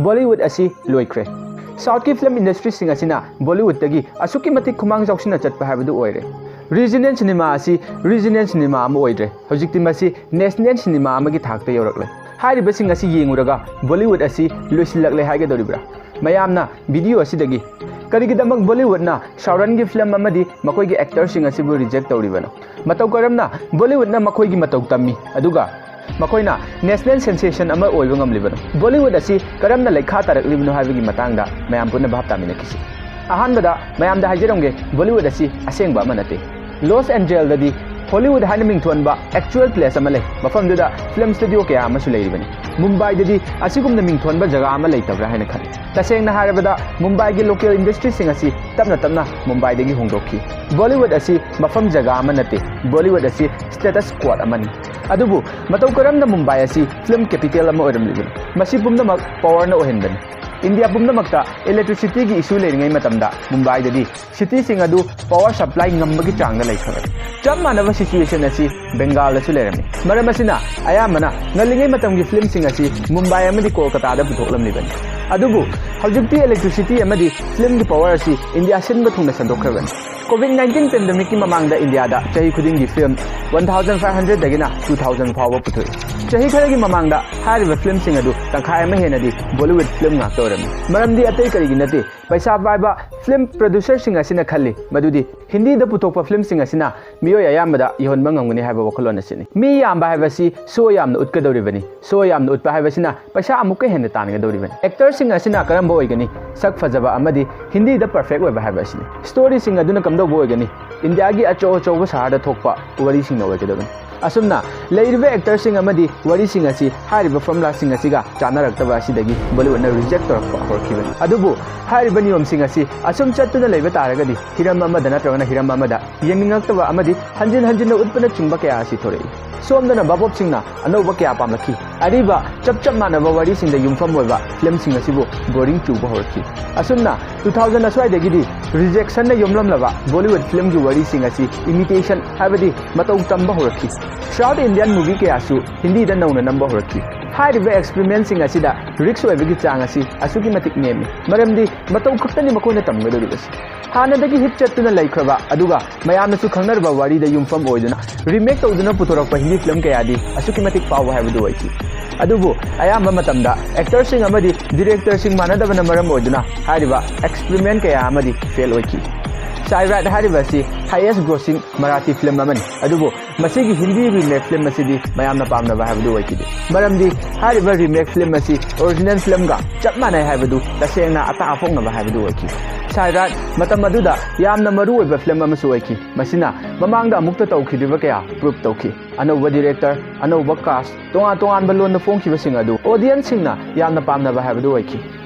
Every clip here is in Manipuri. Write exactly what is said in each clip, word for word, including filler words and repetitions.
ꯕꯣꯂꯤꯋꯨꯗ ꯑꯁꯤ ꯂꯣꯏꯈ꯭ꯔꯦ꯫ ꯁꯥꯎꯠꯀꯤ ꯐꯤꯂꯝ ꯏꯟꯗꯁꯇ꯭ꯔꯤꯁꯤꯡ ꯑꯁꯤꯅ ꯕꯣꯂꯤꯋꯨꯗꯇꯒꯤ ꯑꯁꯨꯛꯀꯤ ꯃꯇꯤꯛ ꯈꯨꯃꯥꯡ ꯆꯥꯎꯁꯤꯟꯅ ꯆꯠꯄ ꯍꯥꯏꯕꯗꯨ ꯑꯣꯏꯔꯦ꯫ ꯔꯤꯖꯅꯦꯜ ꯁꯤꯅꯦꯃꯥ ꯑꯁꯤ ꯔꯤꯖꯅꯦꯜ ꯁꯤꯅꯦꯃꯥ ꯑꯃ ꯑꯣꯏꯗ꯭ꯔꯦ꯫ ꯍꯧꯖꯤꯛꯇꯤ ꯃꯁꯤ ꯅꯦꯁꯅꯦꯜ ꯁꯤꯅꯦꯃꯥ ꯑꯃꯒꯤ ꯊꯥꯛꯇ ꯌꯧꯔꯛꯂꯦ꯫ ꯍꯥꯏꯔꯤꯕꯁꯤꯡ ꯑꯁꯤ ꯌꯦꯡꯉꯨꯔꯒ ꯕꯣꯂꯤꯋꯨꯗ ꯑꯁꯤ ꯂꯣꯏꯁꯤꯜꯂꯛꯂꯦ ꯍꯥꯏꯒꯗꯧꯔꯤꯕ꯭ꯔꯥ? ꯃꯌꯥꯝꯅ ꯚꯤꯗꯤꯑꯣ ꯑꯁꯤꯗꯒꯤ ꯀꯔꯤꯒꯤꯗꯃꯛ ꯕꯣꯂꯤꯋꯨꯗꯅ ꯁꯥꯎꯔꯟꯒꯤ ꯐꯤꯂꯝ ꯑꯃꯗꯤ ꯃꯈꯣꯏꯒꯤ ꯑꯦꯛꯇꯔꯁꯤꯡ ꯑꯁꯤꯕꯨ ꯔꯤꯖꯦꯛ ꯇꯧꯔꯤꯕꯅꯣ? ꯃꯇꯧ ꯀꯔꯝꯅ ꯕꯣꯂꯤꯋꯨꯗꯅ ꯃꯈꯣꯏꯒꯤ ꯃꯇꯧ ꯇꯝꯃꯤ, ꯑꯗꯨꯒ ꯃꯈꯣꯏꯅ ꯅꯦꯁꯅꯦꯜ ꯁꯦꯟꯁꯦꯁꯟ ꯑꯃ ꯑꯣꯏꯕ ꯉꯝꯂꯤꯕꯅꯣ? ꯕꯣꯂꯤꯋꯨꯗ ꯑꯁꯤ ꯀꯔꯝꯅ ꯂꯩꯈꯥ ꯇꯥꯔꯛꯂꯤꯕꯅꯣ ꯍꯥꯏꯕꯒꯤ ꯃꯇꯥꯡꯗ ꯃꯌꯥꯝ ꯄꯨꯟꯅ ꯚꯥꯞ ꯇꯥꯃꯤꯟꯅꯈꯤꯁꯤ꯫ ꯑꯍꯥꯟꯕꯗ ꯃꯌꯥꯝꯗ ꯍꯥꯏꯖꯔꯝꯒꯦ, ꯕꯣꯂꯤꯋꯨꯗ ꯑꯁꯤ ꯑꯁꯦꯡꯕ ꯑꯃ ꯅꯠꯇꯦ꯫ ꯂꯣꯁ ꯑꯦꯟꯖꯦꯜꯗꯗꯤ ꯍꯣꯂꯤꯋꯨꯗ ꯍꯥꯏꯅ ꯃꯤꯡꯊꯣꯟꯕ ꯑꯦꯛꯆꯨꯑꯦꯜ ꯄ꯭ꯂꯦꯁ ꯑꯃ ꯂꯩ꯫ ꯃꯐꯝꯗꯨꯗ ꯐꯤꯂꯝ ꯁ꯭ꯇꯨꯗꯤꯑꯣ ꯀꯌꯥ ꯑꯃꯁꯨ ꯂꯩꯔꯤꯕꯅꯤ꯫ ꯃꯨꯝꯕꯥꯏꯗꯗꯤ ꯑꯁꯤꯒꯨꯝꯅ ꯃꯤꯡꯊꯣꯟꯕ ꯖꯒꯥ ꯑꯃ ꯂꯩꯇꯕ꯭ꯔꯥ ꯍꯥꯏꯅ ꯈꯜꯂꯤ꯫ ꯇꯁꯦꯡꯅ ꯍꯥꯏꯔꯕꯗ ꯃꯨꯝꯕꯥꯏꯒꯤ ꯂꯣꯀꯦꯜ ꯏꯟꯗꯁꯇ꯭ꯔꯤꯁꯤꯡ ꯑꯁꯤ ꯇꯞꯅ ꯇꯞꯅ ꯃꯨꯝꯕꯥꯏꯗꯒꯤ ꯍꯣꯡꯗꯣꯛꯈꯤ꯫ ꯕꯣꯂꯤꯋꯨꯗ ꯑꯁꯤ ꯃꯐꯝ ꯖꯒꯥ ꯑꯃ ꯅꯠꯇꯦ, ꯕꯣꯂꯤꯋꯨꯗ ꯑꯁꯤ ꯁ꯭ꯇꯦꯇꯁ ꯀꯣꯗ ꯑꯃꯅꯤ꯫ ꯑꯗꯨꯕꯨ ꯃꯇꯧ ꯀꯔꯝꯅ ꯃꯨꯝꯕꯥꯏ ꯑꯁꯤ ꯐꯤꯂꯝ ꯀꯦꯄꯤꯇꯦꯜ ꯑꯃ ꯑꯣꯏꯔꯝꯂꯤꯕꯅꯣ? ꯃꯁꯤ ꯄꯨꯝꯅꯃꯛ ꯄꯥꯋꯔꯅ ꯑꯣꯏꯍꯟꯕꯅꯤ꯫ ꯏꯟꯗꯤꯌꯥ ꯄꯨꯝꯅꯃꯛꯇ ꯏꯂꯦꯛꯇ꯭ꯔꯤꯁꯤꯇꯤꯒꯤ ꯏꯁꯨ ꯂꯩꯔꯤꯉꯩ ꯃꯇꯝꯗ ꯃꯨꯝꯕꯥꯏꯗꯗꯤ ꯁꯤꯇꯤꯁꯤꯡ ꯑꯗꯨ ꯄꯥꯋꯔ ꯁꯄ꯭ꯂꯥꯏ ꯉꯝꯕꯒꯤ ꯆꯥꯡꯗ ꯂꯩꯈ꯭ꯔꯕꯅꯤ꯫ ꯆꯞ ꯃꯥꯟꯅꯕ ꯁꯤꯆꯨꯋꯦꯁꯟ ꯑꯁꯤ ꯕꯦꯡꯒꯥꯜꯗꯁꯨ ꯂꯩꯔꯝꯃꯤ꯫ ꯃꯔꯝ ꯑꯁꯤꯅ ꯑꯌꯥꯝꯕꯅ ꯉꯜꯂꯤꯉꯩ ꯃꯇꯝꯒꯤ ꯐꯤꯂꯝꯁꯤꯡ ꯑꯁꯤ ꯃꯨꯝꯕꯥꯏ ꯑꯃꯗꯤ ꯀꯣꯜꯀꯇꯥꯗ ꯄꯨꯊꯣꯛꯂꯝꯂꯤꯕꯅꯤ꯫ ꯑꯗꯨꯕꯨ ꯍꯧꯖꯤꯛꯇꯤ ꯏꯂꯦꯛꯇ꯭ꯔꯤꯁꯤꯇꯤ ꯑꯃꯗꯤ ꯐꯤꯂꯝꯒꯤ ꯄꯥꯋꯔ ꯑꯁꯤ ꯏꯟꯗꯤꯌꯥ ꯁꯤꯟꯕ ꯊꯨꯡꯅ ꯁꯟꯗꯣꯛꯈ꯭ꯔꯕꯅꯤ꯫ ꯀꯣꯚꯤꯗ ꯅꯥꯏꯟꯇꯤꯟ ꯄꯦꯟꯗꯦꯃꯤꯛꯀꯤ ꯃꯃꯥꯡꯗ ꯏꯟꯗꯤꯌꯥꯗ ꯆꯍꯤ ꯈꯨꯗꯤꯡꯒꯤ ꯐꯤꯂꯝ ꯋꯥꯟ ꯊꯥꯎꯖꯟ ꯐꯥꯏꯚ ꯍꯟꯗ꯭ꯔꯦꯗꯇꯒꯤꯅ ꯇꯨ ꯊꯥꯎꯖꯟ ꯐꯥꯎꯕ ꯄꯨꯊꯣꯛꯏ꯫ ꯆꯍꯤ ꯈꯔꯒꯤ ꯃꯃꯥꯡꯗ ꯍꯥꯏꯔꯤꯕ ꯐꯤꯂꯝꯁꯤꯡ ꯑꯗꯨ ꯇꯪꯈꯥꯏ ꯑꯃ ꯍꯦꯟꯅꯗꯤ ꯕꯣꯂꯤꯋꯨꯗ ꯐꯤꯂꯝ ꯉꯥꯛꯇ ꯑꯣꯏꯔꯝꯃꯤ꯫ ꯃꯔꯝꯗꯤ ꯑꯇꯩ ꯀꯔꯤꯒꯤ ꯅꯠꯇꯦ, ꯄꯩꯁꯥ ꯄꯥꯏꯕ ꯐꯤꯂꯝ ꯄ꯭ꯔꯣꯗ꯭ꯌꯨꯁꯔꯁꯤꯡ ꯑꯁꯤꯅ ꯈꯜꯂꯤ ꯃꯗꯨꯗꯤ ꯍꯤꯟꯗꯤꯗ ꯄꯨꯊꯣꯛꯄ ꯐꯤꯂꯝꯁꯤꯡ ꯑꯁꯤꯅ ꯃꯤꯑꯣꯏ ꯑꯌꯥꯝꯕꯗ ꯌꯧꯍꯟꯕ ꯉꯝꯒꯅꯤ ꯍꯥꯏꯕ ꯋꯥꯈꯜꯂꯣꯟ ꯑꯁꯤꯅꯤ꯫ ꯃꯤ ꯌꯥꯝꯕ ꯍꯥꯏꯕꯁꯤ ꯁꯣ ꯌꯥꯝꯅ ꯎꯠꯀꯗꯧꯔꯤꯕꯅꯤ꯫ ꯁꯣ ꯌꯥꯝꯅ ꯎꯠꯄ ꯍꯥꯏꯕꯁꯤꯅ ꯄꯩꯁꯥ ꯑꯃꯨꯛꯀ ꯍꯦꯟꯅ ꯇꯥꯟꯒꯗꯧꯔꯤꯕꯅꯤ꯫ ꯑꯦꯛꯇꯔꯁꯤꯡ ꯑꯁꯤꯅ ꯀꯔꯝꯕ ꯑꯣꯏꯒꯅꯤ? ꯁꯛ ꯐꯖꯕ ꯑꯃꯗꯤ ꯍꯤꯟꯗꯤꯗ ꯄꯔꯐꯦꯛ ꯑꯣꯏꯕ ꯍꯥꯏꯕ ꯑꯁꯤꯅꯤ꯫ ꯁ꯭ꯇꯣꯔꯤꯁꯤꯡ ꯑꯗꯨꯅ ꯀꯝꯗꯧꯕ ꯑꯣꯏꯒꯅꯤ? ꯏꯟꯗꯤꯌꯥꯒꯤ ꯑꯆꯧ ꯑꯆꯧꯕ ꯁꯍꯔꯗ ꯊꯣꯛꯄ ꯋꯥꯔꯤꯁꯤꯡꯅ ꯑꯣꯏꯒꯗꯕꯅꯤ꯫ ꯑꯁꯨꯝꯅ ꯂꯩꯔꯤꯕ ꯑꯦꯛꯇꯔꯁꯤꯡ ꯑꯃꯗꯤ ꯋꯥꯔꯤꯁꯤꯡ ꯑꯁꯤ ꯍꯥꯏꯔꯤꯕ ꯐꯣꯔꯃꯨꯂꯥꯁꯤꯡ ꯑꯁꯤꯒ ꯆꯥꯟꯅꯔꯛꯇꯕ ꯑꯁꯤꯗꯒꯤ ꯕꯣꯂꯤꯋꯨꯗꯅ ꯔꯤꯖꯦꯛ ꯇꯧꯔꯛꯄ ꯍꯧꯔꯛꯈꯤꯕꯅꯤ꯫ ꯑꯗꯨꯕꯨ ꯍꯥꯏꯔꯤꯕ ꯅꯤꯌꯣꯝꯁꯤꯡ ꯑꯁꯤ ꯑꯁꯨꯝ ꯆꯠꯇꯨꯅ ꯂꯩꯕ ꯇꯥꯔꯒꯗꯤ ꯍꯤꯔꯝ ꯑꯃꯗ ꯅꯠꯇ꯭ꯔꯒꯅ ꯍꯤꯔꯝ ꯑꯃꯗ ꯌꯦꯡꯅꯤꯡꯉꯛꯇꯕ ꯑꯃꯗꯤ ꯍꯟꯖꯤꯟ ꯍꯟꯖꯤꯟꯅ ꯎꯠꯄꯅꯆꯤꯡꯕ ꯀꯌꯥ ꯑꯁꯤ ꯊꯣꯔꯛꯏ꯫ ꯁꯣꯝꯗꯅ ꯚꯥꯕꯣꯞꯁꯤꯡꯅ ꯑꯅꯧꯕ ꯀꯌꯥ ꯄꯥꯝꯂꯛꯈꯤ꯫ ꯑꯔꯤꯕ ꯆꯞ ꯆꯞ ꯃꯥꯟꯅꯕ ꯋꯥꯔꯤꯁꯤꯡꯗ ꯌꯨꯝꯐꯝ ꯑꯣꯏꯕ ꯐꯤꯂꯝꯁꯤꯡ ꯑꯁꯤꯕꯨ ꯕꯣꯔꯤꯡ ꯆꯨꯕ ꯍꯧꯔꯛꯈꯤ꯫ ꯑꯁꯨꯝꯅ ꯇꯨ ꯊꯥꯎꯖꯟ ꯑꯁ꯭ꯋꯥꯏꯗꯒꯤꯗꯤ ꯔꯤꯖꯦꯛꯁꯟꯅ ꯌꯣꯝꯂꯝꯂꯕ ꯕꯣꯂꯤꯋꯨꯗ ꯐꯤꯂꯝꯒꯤ ꯋꯥꯔꯤꯁꯤꯡ ꯑꯁꯤ ꯏꯃꯤꯇꯦꯁꯟ, ꯍꯥꯏꯕꯗꯤ ꯃꯇꯧ ꯇꯝꯕ ꯍꯧꯔꯛꯈꯤ꯫ ꯁꯥꯎꯠ ꯏꯟꯗꯤꯌꯟ ꯃꯨꯚꯤ ꯀꯌꯥꯁꯨ ꯍꯤꯟꯗꯤꯗ ꯅꯧꯅ ꯅꯝꯕ ꯍꯧꯔꯛꯈꯤ꯫ ꯍꯥꯏꯔꯤꯕ ꯑꯦꯛꯁꯄꯦꯔꯤꯃꯦꯟꯁꯤꯡ ꯑꯁꯤꯗ ꯔꯤꯛꯁ ꯑꯣꯏꯕꯒꯤ ꯆꯥꯡ ꯑꯁꯤ ꯑꯁꯨꯛꯀꯤ ꯃꯇꯤꯛ ꯅꯦꯝꯃꯤ, ꯃꯔꯝꯗꯤ ꯃꯇꯧ ꯈꯛꯇꯅꯤ ꯃꯈꯣꯏꯅ ꯇꯝꯒꯗꯧꯔꯤꯕꯁꯤ꯫ ꯍꯥꯟꯅꯗꯒꯤ ꯍꯤꯠ ꯆꯠꯇꯨꯅ ꯂꯩꯈ꯭ꯔꯕ ꯑꯗꯨꯒ ꯃꯌꯥꯝꯅꯁꯨ ꯈꯪꯅꯔꯕ ꯋꯥꯔꯤꯗ ꯌꯨꯝꯐꯝ ꯑꯣꯏꯗꯨꯅ ꯔꯤꯃꯦꯛ ꯇꯧꯗꯨꯅ ꯄꯨꯊꯣꯔꯛꯄ ꯍꯤꯟꯗꯤ ꯐꯤꯂꯝ ꯀꯌꯥꯗꯤ ꯑꯁꯨꯛꯀꯤ ꯃꯇꯤꯛ ꯐꯥꯎꯕ ꯍꯥꯏꯕꯗꯨ ꯑꯣꯏꯈꯤ꯫ ꯑꯗꯨꯕꯨ ꯑꯌꯥꯝꯕ ꯃꯇꯝꯗ ꯑꯦꯛꯇꯔꯁꯤꯡ ꯑꯃꯗꯤ ꯗꯤꯔꯦꯛꯇꯔꯁꯤꯡ ꯃꯥꯟꯅꯗꯕꯅ ꯃꯔꯝ ꯑꯣꯏꯗꯨꯅ ꯍꯥꯏꯔꯤꯕ ꯑꯦꯛꯁꯄꯦꯔꯤꯃꯦꯟ ꯀꯌꯥ ꯑꯃꯗꯤ ꯐꯦꯜ ꯑꯣꯏꯈꯤ꯫ ꯁꯥꯏꯔꯥꯠ ꯍꯥꯏꯔꯤꯕ ꯑꯁꯤ ꯍꯥꯏꯌꯦꯁ ꯒ꯭ꯔꯣꯁꯤꯡ ꯃꯔꯥꯊꯤ ꯐꯤꯂꯝ ꯑꯃꯅꯤ, ꯑꯗꯨꯕꯨ ꯃꯁꯤꯒꯤ ꯍꯤꯟꯗꯤ ꯔꯤꯃꯦꯛ ꯐꯤꯂꯝ ꯑꯁꯤꯗꯤ ꯃꯌꯥꯝꯅ ꯄꯥꯝꯅꯕ ꯍꯥꯏꯕꯗꯨ ꯑꯣꯏꯈꯤꯗꯦ, ꯃꯔꯝꯗꯤ ꯍꯥꯏꯔꯤꯕ ꯔꯤꯃꯦꯛ ꯐꯤꯂꯝ ꯑꯁꯤ ꯑꯣꯔꯤꯖꯤꯅꯦꯜ ꯐꯤꯂꯝꯒ ꯆꯞ ꯃꯥꯟꯅꯩ ꯍꯥꯏꯕꯗꯨ ꯇꯁꯦꯡꯅ ꯑꯇꯥ ꯑꯐꯣꯡꯅꯕ ꯍꯥꯏꯕꯗꯨ ꯑꯣꯏꯈꯤ꯫ ꯁꯥꯏꯔꯥꯠ ꯃꯇꯝ ꯑꯗꯨꯗ ꯌꯥꯝꯅ ꯃꯔꯨ ꯑꯣꯏꯕ ꯐꯤꯂꯝ ꯑꯃꯁꯨ ꯑꯣꯏꯈꯤ꯫ ꯃꯁꯤꯅ ꯃꯃꯥꯡꯗ ꯑꯃꯨꯛꯇ ꯇꯧꯈꯤꯗ꯭ꯔꯤꯕ ꯀꯌꯥ ꯄ꯭ꯔꯨꯞ ꯇꯧꯈꯤ꯫ ꯑꯅꯧꯕ ꯗꯤꯔꯦꯛꯇꯔ, ꯑꯅꯧꯕ ꯀꯥꯁ, ꯇꯣꯉꯥꯟ ꯇꯣꯉꯥꯟꯕ ꯂꯣꯟꯗ ꯐꯣꯡꯈꯤꯕꯁꯤꯡ ꯑꯗꯨ ꯑꯣꯗꯤꯌꯟꯁꯁꯤꯡꯅ ꯌꯥꯝꯅ ꯄꯥꯝꯅꯕ ꯍꯥꯏꯕꯗꯨ ꯑꯣꯏꯈꯤ꯫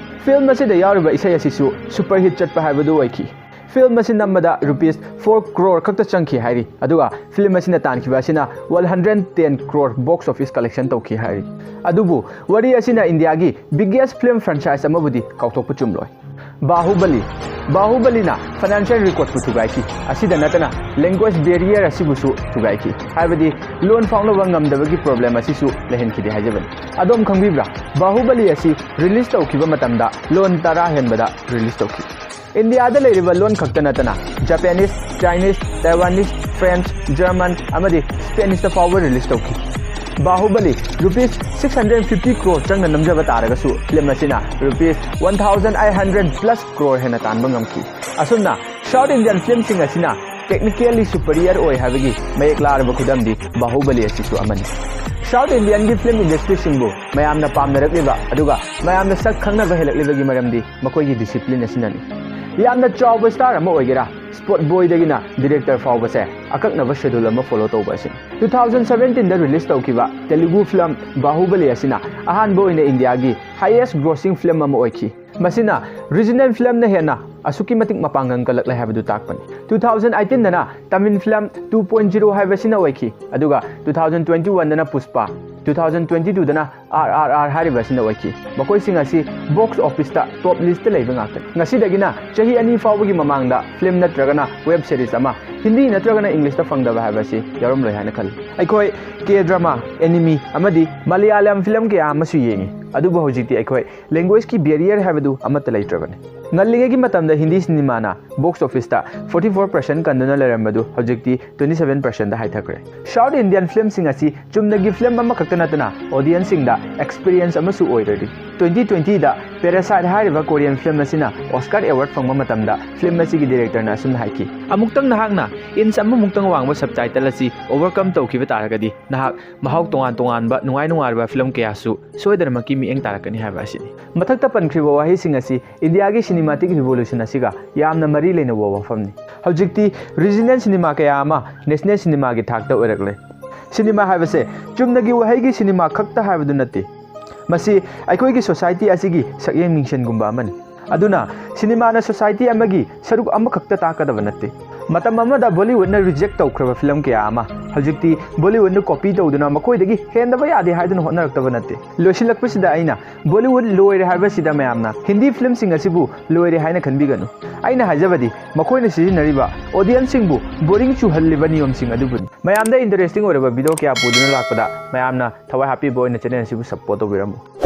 ꯐꯤꯂꯝ ꯑꯁꯤꯗ ꯌꯥꯎꯔꯤꯕ ꯏꯁꯩ ꯑꯁꯤꯁꯨ ꯁꯨꯄꯔ ꯍꯤꯠ ꯆꯠꯄ ꯍꯥꯏꯕꯗꯨ ꯑꯣꯏꯈꯤ꯫ ꯐꯤꯂꯝ ꯑꯁꯤ ꯅꯝꯕꯗ ꯔꯨꯄꯤꯁ ꯐꯣꯔ ꯀ꯭ꯔꯣꯔ ꯈꯛꯇ ꯆꯪꯈꯤ ꯍꯥꯏꯔꯤ, ꯑꯗꯨꯒ ꯐꯤꯂꯝ ꯑꯁꯤꯅ ꯇꯥꯟꯈꯤꯕ ꯑꯁꯤꯅ one hundred ten crore box office collection ꯇꯧꯈꯤ ꯍꯥꯏꯔꯤ꯫ ꯑꯗꯨꯕꯨ ꯋꯥꯔꯤ ꯑꯁꯤꯅ ꯏꯟꯗꯤꯌꯥꯒꯤ ꯕꯤꯒꯦꯁ ꯐꯤꯂꯝ ꯐ꯭ꯔꯦꯟꯆꯥꯏꯁ ꯑꯃꯕꯨꯗꯤ ꯀꯥꯎꯊꯣꯛꯄ ꯆꯨꯝꯂꯣꯏ꯫ ꯕꯥꯍꯨꯕꯂꯤ꯫ ꯕꯥꯍꯨꯕꯂꯤꯅ ꯐꯥꯏꯅꯥꯟꯁꯤꯌꯦꯜ ꯔꯦꯀꯣꯔꯗꯄꯨ ꯊꯨꯒꯥꯏꯈꯤ꯫ ꯑꯁꯤꯗ ꯅꯠꯇꯅ ꯂꯦꯡꯒ꯭ꯋꯦꯖ ꯕꯦꯔꯤꯌꯔ ꯑꯁꯤꯕꯨꯁꯨ ꯊꯨꯒꯥꯏꯈꯤ, ꯍꯥꯏꯕꯗꯤ ꯂꯣꯟ ꯐꯥꯎꯅꯕ ꯉꯝꯗꯕꯒꯤ ꯄ꯭ꯔꯣꯕ꯭ꯂꯦꯝ ꯑꯁꯤꯁꯨ ꯂꯩꯍꯟꯈꯤꯗꯦ ꯍꯥꯏꯖꯕꯅꯤ꯫ ꯑꯗꯣꯝ ꯈꯪꯕꯤꯕ꯭ꯔꯥ, ꯕꯥꯍꯨꯕꯂꯤ ꯑꯁꯤ ꯔꯤꯂꯤꯁ ꯇꯧꯈꯤꯕ ꯃꯇꯝꯗ ꯂꯣꯟ ꯇꯔꯥ ꯍꯦꯟꯕꯗ ꯔꯤꯂꯤꯁ ꯇꯧꯈꯤ꯫ ꯏꯟꯗꯤꯌꯥꯗ ꯂꯩꯔꯤꯕ ꯂꯣꯟ ꯈꯛꯇ ꯅꯠꯇꯅ Japanese, Chinese, Taiwanese, French, German ꯑꯃꯗꯤ ꯁ꯭ꯄꯦꯅꯤꯁꯇ ꯐꯥꯎꯕ ꯔꯤꯂꯤꯁ ꯇꯧꯈꯤ꯫ Baahubali rupees six hundred fifty crore ꯆꯪꯅ ꯅꯝꯖꯕ ꯇꯥꯔꯒꯁꯨ ꯐꯤꯂꯝ ꯑꯁꯤꯅ rupees one thousand eight hundred plus crore ꯍꯦꯟꯅ ꯇꯥꯟꯕ ꯉꯝꯈꯤ꯫ ꯑꯁꯨꯝꯅ ꯁꯥꯎꯠ ꯏꯟꯗꯤꯌꯟ ꯐꯤꯂꯝꯁꯤꯡ ꯑꯁꯤꯅ ꯇꯦꯛꯅꯤꯀꯦꯜꯂꯤ ꯁꯨꯄꯔꯤꯌꯔ ꯑꯣꯏ ꯍꯥꯏꯕꯒꯤ ꯃꯌꯦꯛ ꯂꯥꯔꯕ ꯈꯨꯗꯝꯗꯤ ꯕꯥꯍꯨꯕꯂꯤ ꯑꯁꯤꯁꯨ ꯑꯃꯅꯤ꯫ ꯁꯥꯎꯠ ꯏꯟꯗꯤꯌꯟꯒꯤ ꯐꯤꯂꯝ ꯏꯟꯗꯁꯇ꯭ꯔꯤꯁꯤꯡꯕꯨ ꯃꯌꯥꯝꯅ ꯄꯥꯝꯅꯔꯛꯂꯤꯕ ꯑꯗꯨꯒ ꯃꯌꯥꯝꯅ ꯁꯛ ꯈꯪꯅꯕ ꯍꯦꯜꯂꯛꯂꯤꯕꯒꯤ ꯃꯔꯝꯗꯤ ꯃꯈꯣꯏꯒꯤ ꯗꯤꯁꯤꯄ꯭ꯂꯤꯟ ꯑꯁꯤꯅꯅꯤ꯫ ꯌꯥꯝꯅ ꯆꯥꯎꯕ ꯁ꯭ꯇꯥꯔ ꯑꯃ ꯑꯣꯏꯒꯦꯔꯥ, ꯁ꯭ꯄꯣꯠ ꯕꯣꯏꯗꯒꯤꯅ ꯗꯤꯔꯦꯛꯇꯔ ꯐꯥꯎꯕꯁꯦ ꯑꯀꯛꯅꯕ ꯁꯦꯗꯨꯜ ꯑꯃ ꯐꯣꯂꯣ ꯇꯧꯕ ꯑꯁꯤꯅꯤ꯫ ꯇꯨ ꯊꯥꯎꯖꯟ ꯁꯕꯦꯟꯇꯤꯟꯗ ꯔꯤꯂꯤꯁ ꯇꯧꯈꯤꯕ ꯇꯦꯂꯨꯒꯨ ꯐꯤꯂꯝ ꯕꯥꯍꯨꯕꯂꯤ ꯑꯁꯤꯅ ꯑꯍꯥꯟꯕ ꯑꯣꯏꯅ ꯏꯟꯗꯤꯌꯥꯒꯤ ꯍꯥꯏꯌꯦꯁ ꯒ꯭ꯔꯣꯁꯤꯡ ꯐꯤꯂꯝ ꯑꯃ ꯑꯣꯏꯈꯤ꯫ ꯃꯁꯤꯅ ꯔꯤꯖꯅꯦꯜ ꯐꯤꯂꯝꯅ ꯍꯦꯟꯅ ꯑꯁꯨꯛꯀꯤ ꯃꯇꯤꯛ ꯃꯄꯥꯡꯒꯜ ꯀꯜꯂꯛꯂꯦ ꯍꯥꯏꯕꯗꯨ ꯇꯥꯛꯄꯅꯤ꯫ ꯇꯨ ꯊꯥꯎꯖꯟ ꯑꯩꯠꯇꯤꯟꯗꯅ Tamil film two point zero ꯍꯥꯏꯕꯁꯤꯅ ꯑꯣꯏꯈꯤ, ꯑꯗꯨꯒ ꯇꯨ ꯊꯥꯎꯖꯟ ꯇ꯭ꯋꯦꯟꯇꯤ ꯋꯥꯟꯗꯅ ꯄꯨꯁꯄꯥ, ꯇꯨ ꯊꯥꯎꯖꯟ ꯇ꯭ꯋꯦꯟꯇꯤ ꯇꯨꯗꯅ ꯑꯥꯔ ꯑꯥꯔ ꯑꯥꯔ ꯍꯥꯏꯔꯤꯕ ꯑꯁꯤꯅ ꯑꯣꯏꯈꯤ꯫ ꯃꯈꯣꯏꯁꯤꯡ ꯑꯁꯤ ꯕꯣꯛꯁ ꯑꯣꯐꯤꯁꯇ ꯇꯣꯞ ꯂꯤꯁꯇ ꯂꯩꯕ ꯉꯥꯛꯇꯅꯤ꯫ ꯉꯁꯤꯗꯒꯤꯅ ꯆꯍꯤ ꯑꯅꯤ ꯐꯥꯎꯕꯒꯤ ꯃꯃꯥꯡꯗ ꯐꯤꯂꯝ ꯅꯠꯇ꯭ꯔꯒꯅ ꯋꯦꯕ ꯁꯤꯔꯤꯁ ꯑꯃ ꯍꯤꯟꯗꯤ ꯅꯠꯇ꯭ꯔꯒꯅ ꯏꯪꯂꯤꯁꯇ ꯐꯪꯗꯕ ꯍꯥꯏꯕꯁꯤ ꯌꯥꯎꯔꯝꯂꯣꯏ ꯍꯥꯏꯅ ꯈꯜꯂꯤ꯫ ꯑꯩꯈꯣꯏ ꯀꯦ ꯗ꯭ꯔꯃꯥ, ꯑꯦꯅꯤꯃꯤ ꯑꯃꯗꯤ ꯃꯂꯌꯥꯂꯝ ꯐꯤꯂꯝ ꯀꯌꯥ ꯑꯃꯁꯨ ꯌꯦꯡꯉꯤ, ꯑꯗꯨꯕꯨ ꯍꯧꯖꯤꯛꯇꯤ ꯑꯩꯈꯣꯏ ꯂꯦꯡꯒ꯭ꯋꯦꯖꯀꯤ ꯕꯦꯔꯤꯌꯔ ꯍꯥꯏꯕꯗꯨ ꯑꯃꯠꯇ ꯂꯩꯇ꯭ꯔꯕꯅꯤ꯫ ꯉꯜꯂꯤꯉꯩꯒꯤ ꯃꯇꯝꯗ ꯍꯤꯟꯗꯤ ꯁꯤꯅꯦꯃꯥꯅ ꯕꯣꯛꯁ ꯑꯣꯐꯤꯁꯇ ꯐꯣꯔꯇꯤ ꯐꯣꯔ ꯄꯥꯔꯁꯦꯟ ꯀꯟꯗꯨꯅ ꯂꯩꯔꯝꯕꯗꯨ ꯍꯧꯖꯤꯛꯇꯤ ꯇ꯭ꯋꯦꯟꯇꯤ ꯁꯚꯦꯟ ꯄꯥꯔꯁꯦꯟꯗ ꯍꯥꯏꯊꯈ꯭ꯔꯦ꯫ ꯁꯥꯎꯠ ꯏꯟꯗꯤꯌꯟ ꯐꯤꯂꯝꯁꯤꯡ ꯑꯁꯤ ꯆꯨꯝꯅꯒꯤ ꯐꯤꯂꯝ ꯑꯃꯈꯛꯇ ꯅꯠꯇꯅ ꯑꯣꯗꯤꯌꯟꯁꯁꯤꯡꯗ ꯑꯦꯛꯁꯄꯤꯔꯤꯌꯟꯁ ꯑꯃꯁꯨ ꯑꯣꯏꯔꯔꯤ꯫ ꯇ꯭ꯋꯦꯟꯇꯤ ꯇ꯭ꯋꯦꯟꯇꯤꯗ ꯄꯦꯔꯥꯁꯥꯏꯠ ꯍꯥꯏꯔꯤꯕ ꯀꯣꯔꯤꯌꯟ ꯐꯤꯂꯝ ꯑꯁꯤꯅ ꯑꯣꯁꯀꯥꯔ ꯑꯦꯋꯥꯔꯗ ꯐꯪꯕ ꯃꯇꯝꯗ ꯐꯤꯂꯝ ꯑꯁꯤꯒꯤ ꯗꯤꯔꯦꯛꯇꯔꯅ ꯑꯁꯨꯝꯅ ꯍꯥꯏꯈꯤ, "ꯑꯃꯨꯛꯇꯪ ꯅꯍꯥꯛꯅ ꯏꯟꯆ ꯑꯃꯃꯨꯛꯇꯪ ꯋꯥꯡꯕ ꯁꯕꯇꯥꯏꯇꯜ ꯑꯁꯤ ꯑꯣꯚꯔꯀꯝ ꯇꯧꯈꯤꯕ ꯇꯥꯔꯒꯗꯤ ꯅꯍꯥꯛ ꯃꯍꯥꯎ ꯇꯣꯉꯥꯟ ꯇꯣꯉꯥꯟꯕ ꯅꯨꯡꯉꯥꯏ ꯅꯨꯡꯉꯥꯏꯔꯕ ꯐꯤꯂꯝ ꯀꯌꯥꯁꯨ ꯁꯣꯏꯗꯅꯃꯛꯀꯤ ꯃꯤꯠꯌꯦꯡ ꯇꯥꯔꯛꯀꯅꯤ" ꯍꯥꯏꯕ ꯑꯁꯤꯅꯤ꯫ ꯃꯊꯛꯇ ꯄꯟꯈ꯭ꯔꯤꯕ ꯋꯥꯍꯩꯁꯤꯡ ꯑꯁꯤ ꯏꯟꯗꯤꯌꯥꯒꯤ ꯁꯤꯅꯦꯃꯥꯇꯤꯛ ꯔꯤꯚꯣꯂꯨꯁꯟ ꯑꯁꯤꯒ ꯌꯥꯝꯅ ꯃꯔꯤ ꯂꯩꯅꯕ ꯋꯥꯐꯝꯅꯤ꯫ ꯍꯧꯖꯤꯛꯇꯤ ꯔꯤꯖꯅꯦꯜ ꯁꯤꯅꯦꯃꯥ ꯀꯌꯥ ꯑꯃ ꯅꯦꯁꯅꯦꯜ ꯁꯤꯅꯦꯃꯥꯒꯤ ꯊꯥꯛꯇ ꯑꯣꯏꯔꯛꯂꯦ꯫ ꯁꯤꯅꯦꯃꯥ ꯍꯥꯏꯕꯁꯦ ꯆꯨꯝꯅꯒꯤ ꯋꯥꯍꯩꯒꯤ ꯁꯤꯅꯦꯃꯥ ꯈꯛꯇ ꯍꯥꯏꯕꯗꯨ ꯅꯠꯇꯦ꯫ ꯃꯁꯤ ꯑꯩꯈꯣꯏꯒꯤ ꯁꯣꯁꯥꯏꯇꯤ ꯑꯁꯤꯒꯤ ꯁꯛꯌꯦꯡ ꯃꯤꯡꯁꯦꯟꯒꯨꯝꯕ ꯑꯃꯅꯤ꯫ ꯑꯗꯨꯅ ꯁꯤꯅꯦꯃꯥꯅ ꯁꯣꯁꯥꯏꯇꯤ ꯑꯃꯒꯤ ꯁꯔꯨꯛ ꯑꯃꯈꯛꯇ ꯇꯥꯛꯀꯗꯕ ꯅꯠꯇꯦ꯫ ꯃꯇꯝ ꯑꯃꯗ ꯕꯣꯂꯤꯋꯨꯗꯅ ꯔꯤꯖꯦꯛ ꯇꯧꯈ꯭ꯔꯕ ꯐꯤꯂꯝ ꯀꯌꯥ ꯑꯃ ꯍꯧꯖꯤꯛꯇꯤ ꯕꯣꯂꯤꯋꯨꯗꯅ ꯀꯣꯄꯤ ꯇꯧꯗꯨꯅ ꯃꯈꯣꯏꯗꯒꯤ ꯍꯦꯟꯗꯕ ꯌꯥꯗꯦ ꯍꯥꯏꯗꯨꯅ ꯍꯣꯠꯅꯔꯛꯇꯕ ꯅꯠꯇꯦ꯫ ꯂꯣꯏꯁꯤꯜꯂꯛꯄꯁꯤꯗ ꯑꯩꯅ ꯕꯣꯂꯤꯋꯨꯗ ꯂꯣꯏꯔꯦ ꯍꯥꯏꯕꯁꯤꯗ ꯃꯌꯥꯝꯅ ꯍꯤꯟꯗꯤ ꯐꯤꯂꯝꯁꯤꯡ ꯑꯁꯤꯕꯨ ꯂꯣꯏꯔꯦ ꯍꯥꯏꯅ ꯈꯟꯕꯤꯒꯅꯨ꯫ ꯑꯩꯅ ꯍꯥꯏꯖꯕꯗꯤ ꯃꯈꯣꯏꯅ ꯁꯤꯖꯤꯟꯅꯔꯤꯕ ꯑꯣꯗꯤꯌꯟꯁꯁꯤꯡꯕꯨ ꯕꯣꯔꯤꯡ ꯆꯨꯍꯜꯂꯤꯕ ꯅꯤꯌꯣꯝꯁꯤꯡ ꯑꯗꯨꯕꯨꯅꯤ꯫ ꯃꯌꯥꯝꯗ ꯏꯟꯇꯔꯦꯁꯇꯤꯡ ꯑꯣꯏꯔꯕ ꯚꯤꯗꯤꯑꯣ ꯀꯌꯥ ꯄꯨꯗꯨꯅ ꯂꯥꯛꯄꯗ ꯃꯌꯥꯝꯅ ꯊꯋꯥꯏ ꯍꯥꯞꯄꯤꯕ ꯑꯣꯏꯅ ꯆꯦꯅꯦꯜ ꯑꯁꯤꯕꯨ ꯁꯞꯄꯣꯔꯠ ꯇꯧꯕꯤꯔꯝꯃꯨ꯫